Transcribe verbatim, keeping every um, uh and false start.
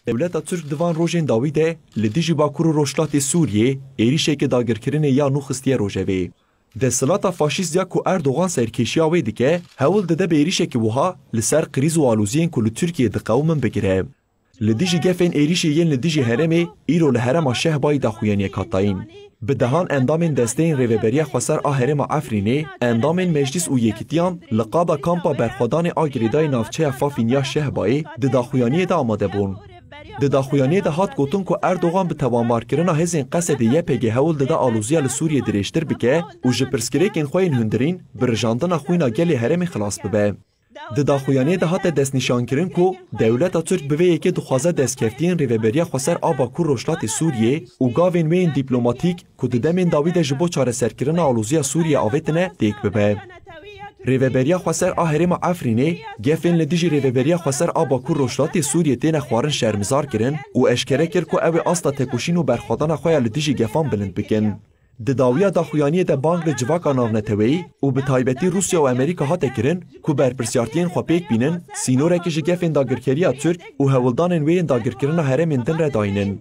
Dewleta Tirk di van rojên dawî de li dijî Bakur û Rojhilatê Sûriyê êrîşeke dagirkirinê ya nû xistiye rojevê. Desthilata faşîst ya ku Erdogan serkêşiya wê dike, hewl dide bi êrîşekî wiha li ser krîz û aloziyên ku li Tirkiyê diqewimin bigire. Li dijî gefên êrîşê yên li dijî herêmê îro li herêma Şehbayê daxuyaniyek hat dayîn. Bi dehan endamên desteyên Rêveberiya Xweser a Herêma Efrînê, endamên Meclîs û Yekîtiyan li qada kampa berxwedanê a girêdayî navçeya Fafîn ya Şehbayê di daxuyaniyê de amade bûn. Di daxuyaniyê de hat gotin ku Erdogan bi tewanbarkirina hêzên Qesedê Y P G hewl dide aloziya li Sûriyê dirêjtir bike û ji pirsgirêkên xwe yên hundirîn bi rijandina xwîna gelê herêmê xilas bibe. Di daxuyaniyê de hate destnîşankirin ku dewleta Tirk bi vê yekê dixwaze destkeftiyên Rêveberiya Xweser a Bakur Rojhilatê Sûriyê û gavên wê yên dîplomatîk ku di demên dawî de ji bo çareserkirina aloziya Sûriyê avêtine têk bibe. Rêveberiya Xweser a Herêma Efrînê gefên li dijî Rêveberiya Xweser a Bakur Rojhilatê Sûriyê têne xwarin şermizar kirin û eşkere kir ku ew ê asta tekoşîn û berxwedana xwe ya li dijî gefan bilind bikin. Di dawiya daxuyaniyê de bang li civaka navneteweyî û bi taybetî Rûsya û Amerîka hate kirin ku berpirsiyartiyên xwe pêk bînin, sînorekî ji gefên dagirkeriya Tirk û hewldanên wê yên dagirkirina herêmên din re dayînin.